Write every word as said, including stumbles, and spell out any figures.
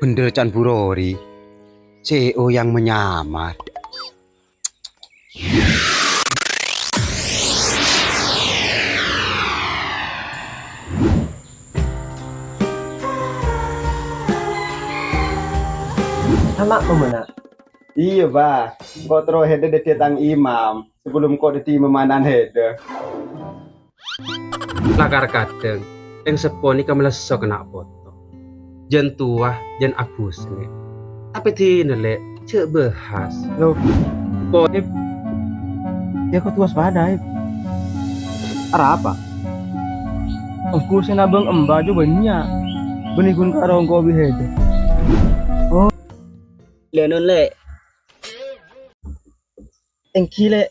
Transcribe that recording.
bhendher can Bu Rori. Sè oyang manyamar. Ama' pamana? Iyâ, Bah. Engko' terro hèdâ dhâddhiyâ tang imam, sabellunna engko' dhâddhi imam ana'na hèdâ. Lakar kadhâng, orèng seppo nèka malesso kènè' poto. Jân towa, jân abusè. Tapè dinah, Lè', jhâ' bahas. Loh, Po- Ib. Yâ, kodhu waspada, Ib. Arapa? Ongghu sè nabâng emba jhâ' bânnya'. Bânnè ghun karo engko' bi' hèdâ. Oh. Lè', non, Lè'. Èngghi, Lè'.